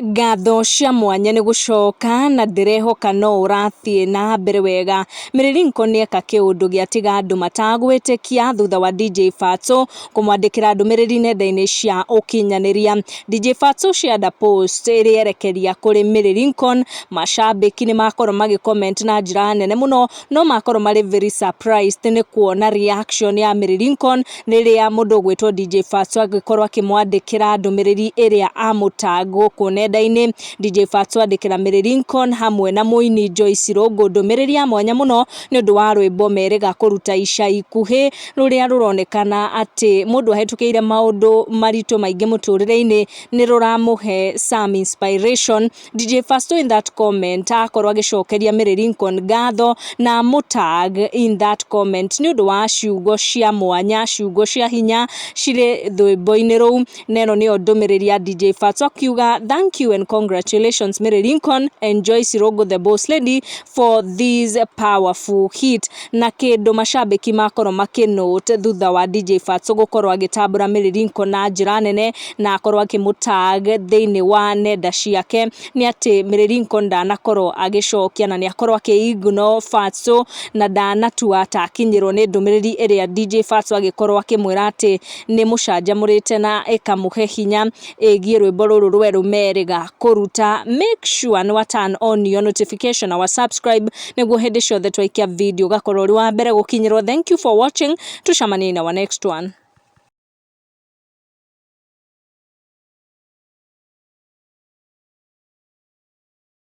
Ngatho cia mwanya nĩ gũcoka na ndĩrehoka no ũrathiĩ na mbere wega. Mary Lincoln nĩeka kĩũndũ gĩatiga andũ matagwĩtĩkia thutha wa DJ Fatxo kũmwandĩkĩra ndũmĩrĩri nenda-inĩ cia ũkinyanĩria. DJ Fatxo shared a post ĩrĩerekeria kũrĩ Mary Lincoln. Macambĩki nĩ makorwo magĩ comment na njĩra nene mũno no makorwo marĩ very surprised nĩ kuona reaction ya Mary Lincoln rĩrĩa mũndũ ũgwĩtwo DJ Fatxo agĩkorwo akĩmwandĩkĩra ndũmĩrĩri ĩrĩa amũtag gũkũ nenda-inĩ. DJ Fatxo andĩkĩra Mary Lincoln hamwe na mũini Joyce Irũngũ ndũmĩrĩri ya mwanya mũno nĩ ũndũ wa rwĩmbo merĩga kũruta ica ikuhĩ rũrĩa rũronekana atĩ mũndũ ahĩtũkĩire maũndũ maritũ maingĩ mũtũrĩre-inĩ nĩ rũramũhe some inspiration. DJ Fatxo in that comment akorwo agĩcokeria Mary Lincoln ngatho na amũtag in that comment nĩ ũndũ wa ciugo cia mwanya, ciugo cia hinya cirĩ rwĩmbo-inĩ rũu. Na ĩno nĩyo ndũmĩrĩri ya DJ Fatxo akiuga, "Thank you and congratulations, Mary Lincoln and Joyce Irũngũ, the boss lady, for this powerful hit." Na kĩndũ macambĩki makorwo makĩnote thutha wa DJ Fatxo gũkorwo agĩtambũra Mary Lincoln na njĩra nene na akorwo akĩmũtag thĩinĩ wa nenda ciake nĩ atĩ Mary Lincoln ndanakorwo agĩcokia na nĩ akorwo akĩ ignore Fatxo na ndanatua ta akinyĩrwo nĩ ndũmĩrĩri ĩrĩa DJ Fatxo agĩkorwo akĩmwĩra atĩ nĩ mũcanjamũrĩte na ĩkamũhe hinya ĩgiĩ rwĩmbo rũrũ rwerũ merĩga kũruta. Make sure nĩ wa turn on your notification na wa subscribe nĩguo hĩndĩ ciothe twaikia video ũgakorwo ũrĩ wa mbere gũkinyĩrwo. Thank you for watching, tucemanie in our next one.